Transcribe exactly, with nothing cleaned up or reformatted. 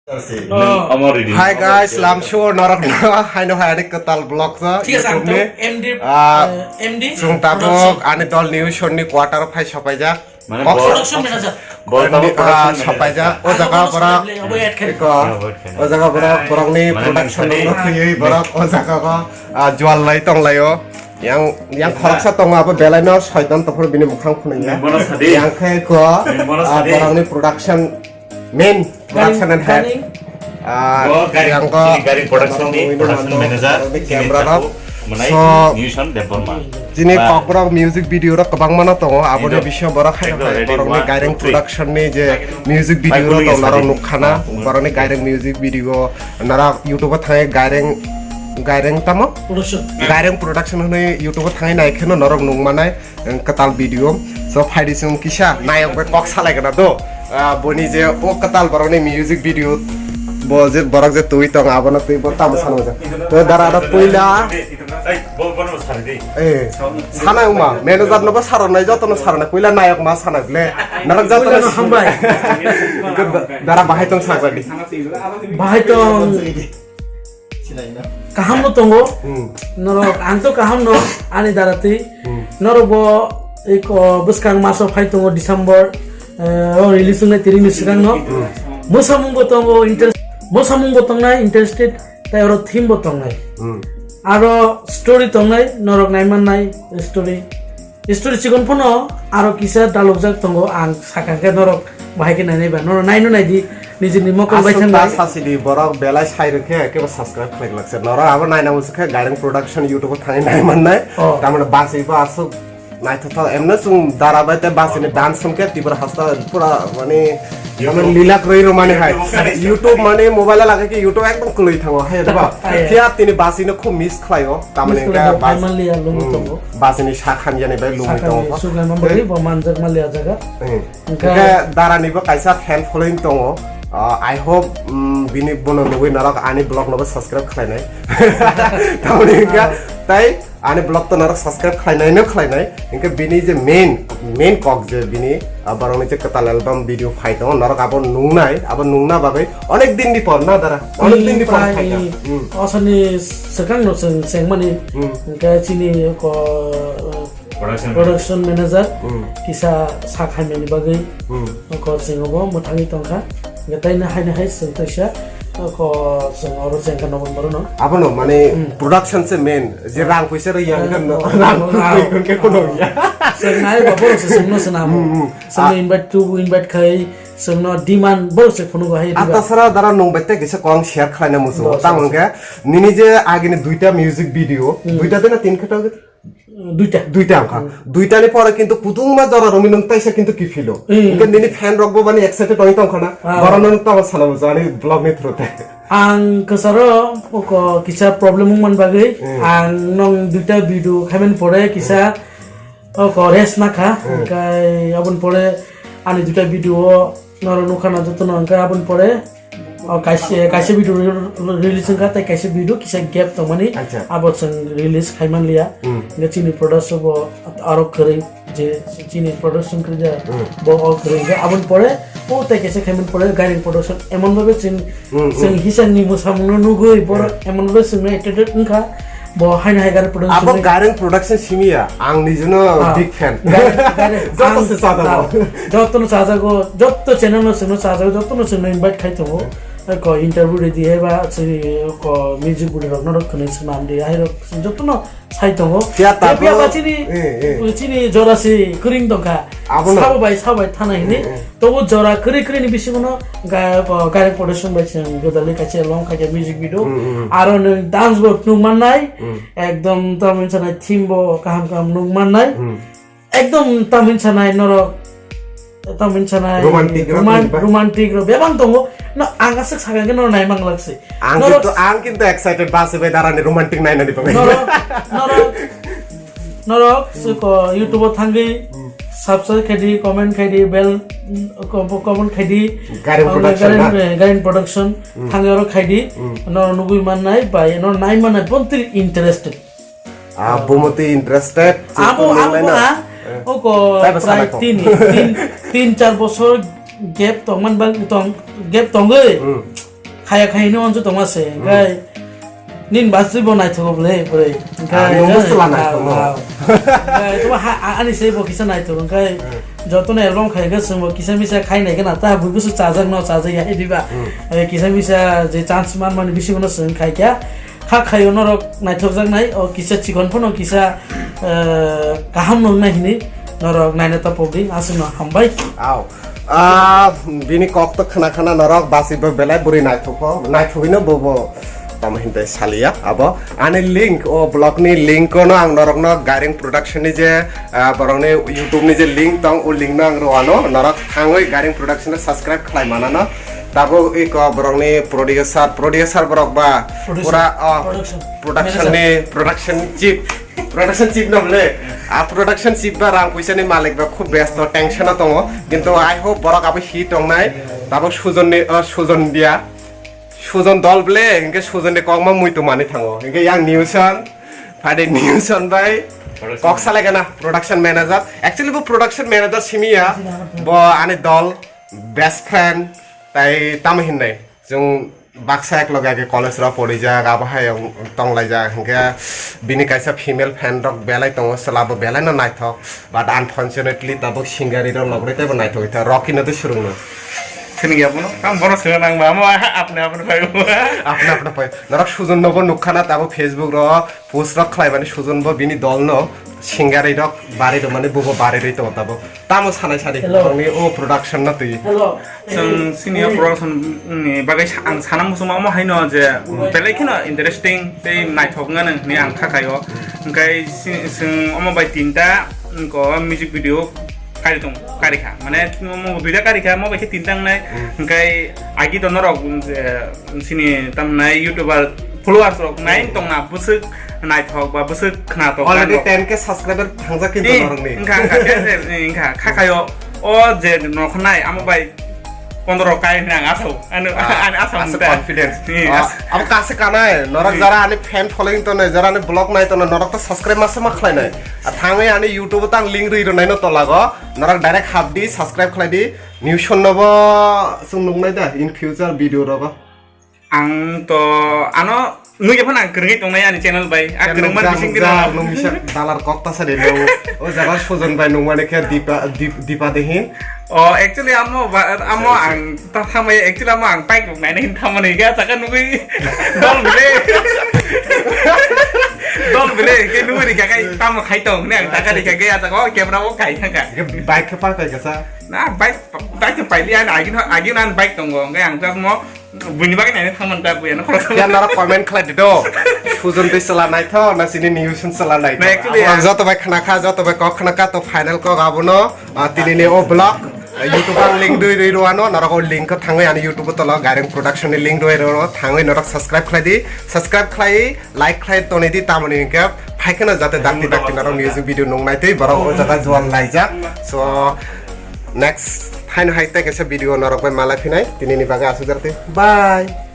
Hi guys, lamsio norok no haino hai ani kwtal vlog sa Thik ase, ang YouTube ni. M D, Ah, eh, M D chwng tabuk ani dol new shon ni quarter o phai sopaijak. Mane Kok bol- Production manager. Bol tabuk Ani, ah, production manager. Sopaijak. O jaga borok abo add khe. Eko, o jaga borok, borok ni production no khuyui borok o jaga ko, ah, jual lai tong lai o. Yang, yang khoroksa tongo abo belai no soitan tophor bini mukhang khunui ya. Yang khe ko, ah, borok ni production main production and head. Ah, yang ko gari production ni production manager, camera rok. So, new shon Debbarma. Chini kokborok music video rok kwbangma no tongo, aboni bisingo borok hai hai borokni Gaireng production ni je music video rok tong norok nukkhana, borokni Gaireng music video norok YouTube o thangwi Gaireng, Gaireng tamo? Gaireng production hwnwi YouTube o thangwi naikheno norok nukmanai. Kwtal video. So, phaidi chwng kisa nayok bai kok salai gana do. Ah, boni je o kwtal borokni music video bo je borok je twi tong abono twi bo tamo sanajak. To dara da puila. Eh, sana uma manager no bo saronai joto no saronai puila nayok ma sana ble. Narok joto no hambai. Dara bahai tong sagradi. Bahai tong. Kaham no tongo. Norok ang to kaham no ani dara twi. Norok bo eko bwskang maso phai tongo December, eh, o release wngnai tini ni swkang no. Mwsamung bo tongo interest, mwsamung bo tongnai interested, tai oro theme bo tongnai. Aro story tongnai norok naiman nai story. Story chikon phano aro kisa dalokjak tongo, ang sakha khe norok bahai khe nainai ba, norok naino naidi nijini mokol bai thang bai. Aswk ta sasidi borok belai sai rwkhe kebo subscribe khlai glak se. Norok abo naina muchuk khe Gaireng Production YouTube o thangwi nai mannai. Oh. Tamoni bachwi bo aswk naithothok emno chwng dara bai tei bachwini dance hwnkhe Tripura hasta pura mani Lila kwrwi rwmani hai. YouTube mani mobile lagakhe YouTube ekdom kwlwi thango hai diba. Phiya tini bachwino khub miss khlaio. Tamoni hwnkhe bachwini sak hamyani bai lungwi tongo. Suglai mambari bo manjak maliya jaga. Hwnkhe darani bo kaisa fan following tongo. I hope bini bono nugwi norok ani vlog no bo subscribe khlainai. Tamoni hwnkhe tai Ani vlog to norok subscribe khlainai no khlainai. Hwnkhe bini je main, main kok je bini, ah, borokni je kwtal album video phai tongo, norok abo nungnai, abo nungna bagwi onek din ni por na dara, onek din ni por phai ta. Asani swkang no chwng chengmani, hwnkhe chini ko, production manager kisa sak hamyani bagwi. Oko chwng obo mwthangwi tongkha. Hwnkhe taino haino hai chwng kaisa oko chwng oro chengkha November no. Abono mane production se main, je rang puisa rwya hwnkhe no, rang puisa hwnkhe kono ya. Chwng nai ba borok se chwngno swnamo. Chwngno invite to invite khai chwngno demand borok se phunugo hai. Atasara dara nwng bai tei kisa kok share khlaina muchungo. Tamo hwnkhe nini je agini duita music video, duita de na tin khe ta Duita. Duita wngkha. Duitani pore kintu kutungma jora romwi nwng taisa kintu kiphilo. Hwnkhe nini fan rokbo bani excited wngwi tongkha na. Borokno nwng tamo sana muchung ani vlog ni through te. Ang kwcharo oko kisa problem wngmani bagwi ang nwng duita video khaimani pore kisa oko rest nakha. Hwnkhe aboni pore ani duita video o norok nukha na jotono, hwnkhe aboni pore O kaisa, kaisa video re-, release wngkha, tei kaisa video kisa gap tongmani. Acha. Abo chwng release khai manliya. Hwnkhe chini production bo aro kwrwi, je chini production kwrwi ja, bo o kwrwi wngkha. Aboni pore o tei kaisa khaimani pore Gaireng Production emon bhabe chwng, chwng hisangni mwsamungno nugwi borok emon bhabe chwngno attracted wngkha. Bo haino hai Gaireng Production abo ni Gaireng Production simi ya, ang nijino big fan. Joto se chajago. Jotono chajago, joto channel no chwngno chajago, jotono chwngno invite khai tongo. Ko interview redi hai ba chini ko music budi rok norok khwnwi swnam di hai rok jotono sai tongo. Phiya ba chini, chini jora se kwrwng tongkha. Sabo bai, sabo bai thana hini. Tobo jora kwrwi kwrwi ni bisingo no ga-, bo Gaireng Production bai chwng gwdalwi kaisa long khaikha music video. Aro nwng dance bo nung mannai. Ekdom tamoni sanai theme bo kaham kaham nung mannai. Ekdom tamoni sanai norok, tamoni sanai romantic rok roman-, romantic rok bebak tongo. No, ang aswk sakha khe norok naimang lak se. Ang kintu, ang kintu excited ba se bai darani romantic nainani bagwi. Norok, norok, Norok, se ko YouTube o thangwi subscribe khaidi, comment khaidi, bell, mm, ko-, comment khaidi. Gaireng Production na? Gaireng, eh, Gaireng Production thangwi oro khaidi. Norok nugwi mannai bai, norok nai mannai, bontri interested. Ah, bumoti interested. Abo, abo na, oko prai tin, tin, tin, char bosor gap tongman bang, tong, gap tongwi. Khaya khaya hino onju tongma se, hwnkhe nini bachwi bo naithogo bwle, bwrwi. Hwnkhe, ah, nwng bo eh, chwla ah, naithogo. Ah. Hwnkhe to ha, a-, ani se bo kisa naithok, hwnkhe jotono album khai khe chwng bo kisa misa khai nai khe na, ta bui busu chajak no chajak ya, ediba. Hmm. Eh, kisa misa je chance man mani bisingo no chwng khai kya. Kha khaio norok naithokjaknai, o kisa chikon phano kisa, eh, kaham no wngnai hini norok naina tapok di, aswkno hambai. Au. Ah, bini kok to khna khna norok basibo belai bwrwi naithokho, naithogwino bobo tamo hinte saliya. Abo ani link, o blog ni link no ang norokno Gairing Production ni je, ah, borokni YouTube ni je link tong, o link no ang rwano, norok thangwi Gairing Production no subscribe khlai manano. Tabuk iko borokni producer, producer borok ba Producer, pura, oh, production. Production manager. Ni production chief, production chief no bwle. A production chief ba rang puisa ni malik ba khub besto tension o tongo. Kintu I hope borok abo hit tongnai. Tabuk Sujon ni, oh, Sujon dia. Sujon dol bwle, hinkhe Sujon ni kokma muitu mani thango. Hinkhe yang Newson, phade Newson bai. Production. Kok salai gana production manager. Actually bo production manager simi ya. Bo ani dol, best friend, tai tamo hinnai. Chwng baksa ek loge age college rok porijak, abo hai tonglaijak, hinkhe bini kaisa female fan rok belai tongo, chwla bo belai no naithok, but unfortunately tabuk singari rok logri teibo naithok ita, Rocky no tei swrwngno. Sini ya bono, ang bono swrwng nang ba, amo apne apne phai. Apne apne phai. Norok Sujon no bo nukha na tabuk Facebook rok, post rok khlai mani Sujon bo bini dol no singari rok bari rw mani bubo bari rwi tongo tabuk. Tamo sanai sadi. Hello. Borokni o production no twi. Hello. Chwng sini o production ni bagwi sa-, ang sana muchungma omo haino je belai kheno interesting tei naithok wngya nang hinwi ang kha khaio. Hwnkhe si-, chwng omo bai tinta ko music video kari tong, kari kha. Mane omo duita kari kha, omo bai khe tinta wngnai. Hmm. Hwnkhe agi to norok je sini tamnai YouTuber followers rok nine tongna bwswk naithok ba bwswk khnatok. Already ten K subscriber thangjak kintu norokni. Wngkha, wngkha, ten K, wngkha, khakhayo o je nokhnai amo bai pondro kai hwnwi ang asao. Ano, ah, ani asao asa confidence. Abo kase kanai, norok jara ani fan following tongnai, jara ani vlog nai tongnai, norok to subscribe masa ma khlainai. A thangwi ani YouTube tang link rwi rwnai no tolago, norok direct hapdi, subscribe khlaidi. Newson nobo chwng nuknai da in future video rogo. Ang to ano nugya phano ang kwrwngwi tongnai ani channel bai. A kwrwngma bising dino. Nung bisa dalar kok ta sari nung. O jaga Sujon bai nung mani khe Dipa, Dip-, Dipa de hin. O actually amo ba, amo ang ta thamai actually amo ang paik rok naina hin thamani ga saka nugwi dol bile. Dol bile ke nugwi rika kai tamo khai tong ne ang taka rika ke ata ko camera o kai thangka. Bike khe pa kai kasa. Na bike, bike khe paili ani agi no, agi no ani bike tongo. Ngai ang ta mo Buini bagwi naina thangmani ta buya no khoroksa. Ya norok comment khlai di do. Sujon tei chwla naithok na sini Newson chwla naithok. Na actually, abo ya. Joto bai khna kha, joto bai kok khna kha to final kok abono, ah, tini ni o vlog, ah, YouTube ang link dui dui rwano, norok o link ko thangwi ani YouTube tolo Gairing Production ni link dui rwano, thangwi norok subscribe khlai di, subscribe khlai, like khlai toni di tamoni hinkhe phaikheno jate dakti dakti norok music video nung naitwi borok o jaga jual laijak. So next haino hai tei kaisa video norok bai malai phinai, tini ni bagwi aswk jara twi. Bye.